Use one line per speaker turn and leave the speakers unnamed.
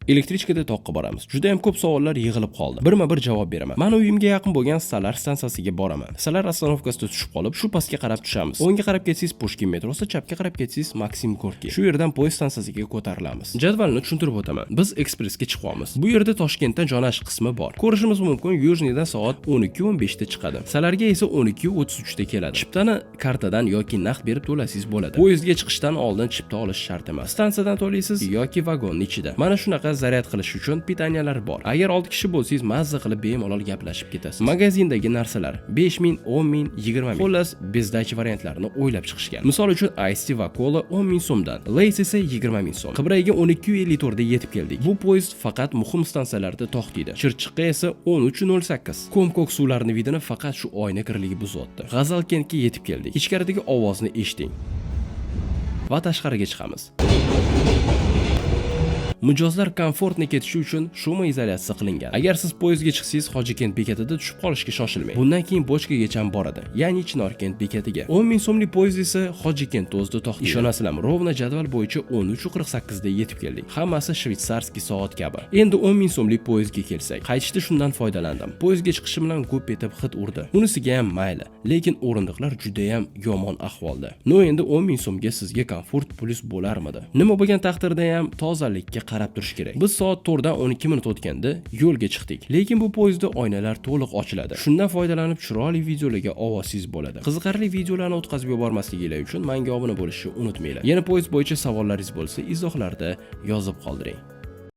Электричка da toqqa boramiz. Juda ham ko'p savollar yig'ilib qoldi. Birma-bir javob beraman. Mani uyimga yaqin bo'lgan Salar stansiyasiga boraman. Salar остановка sida tushib qolib, shu pastga qarab tushamiz. O'ngga qarab ketsangiz Pushkin metrosi, chapga qarab ketsangiz Maksim Gorkiy. Shu yerdan poyezd stansiyasiga ko'tarilamiz. Jadvalni tushuntirib o'taman. Biz ekspressga chiqyapmiz. Bu yerda Toshkentdan jo'nash qismi bor. Ko'rishimiz mumkin, Южный dan soat 12:15 da chiqadi. Salarga esa 12:33 da keladi. Chiptani kartadan yoki naqd berib to'lasangiz bo'ladi. Poyezdga chiqishdan oldin chipta olish shart emas. Stansiyadan to'laysiz yoki vagonni ichida. Mana shunaqa zaryad qilish uchun питания lar bor. Agar 6 kishi bo'lsangiz, mazza qilib bemalol gaplashib ketasiz. Magazindagi narsalar 5000, 10 000, 20 000. Xullas, без сдачи variantlarini o'ylab chiqishgan. Misol uchun, Ice tea va cola 10 000 so'mdan, Lays esa 20 000 so'm. Qibrayga 12:54 da yetib keldik. Bu poyezd faqat muhim stansiyalarda to'xtaydi. Chirchiqqa esa 13:08. Ko'm-ko'k suvlarni вид ini faqat shu oyna kirligi buzyapti. G'azalkentga yetib keldik. Ichkaridagi ovozni eshiting. Va tashqariga chiqamiz. Mijozlar комфортно ketishi uchun шумоизоляция qilingan. Agar siz poyezdga chiqsangiz, Hojikent bekatida tushib qolishga shoshilmang. Bundan keyin Bochkagacha boradi, ya'ni Chinorkent bekatiga. 10 ming so'mlik poyezd esa Hojikent o'zida to'xtaydi. Ishonasizlarmi, ровно jadval bo'yicha 13:48 da yetib keldik. Hammasi швейцарский soat kabi. Endi 10 ming so'mlik poyezdga kelsak, qaytishda shundan foydalandim. Poyezdga chiqishim bilan g'up etib hid urdi. Unisiga ham mayli, lekin o'rindiqlar juda ham yomon ahvolda. Но endi 10 ming so'mga sizga комфорт плюс bo'larmidi? Nima bo'lgan taqdirda ham tozalikka qarab turish kerak. Biz soat 4 dan 12 minut o'tganda yo'lga chiqdik. Lekin bu poyezdda oynalar to'liq ochiladi. Shundan foydalanib chiroyli videolarga ovozsiz bo'ladi. Qiziqarli videolarni o'tkazib yubormasliginglar uchun menga obuna bo'lishni unutmanglar. Yana poyezd bo'yicha savollaringiz bo'lsa, izohlarda yozib qoldiring.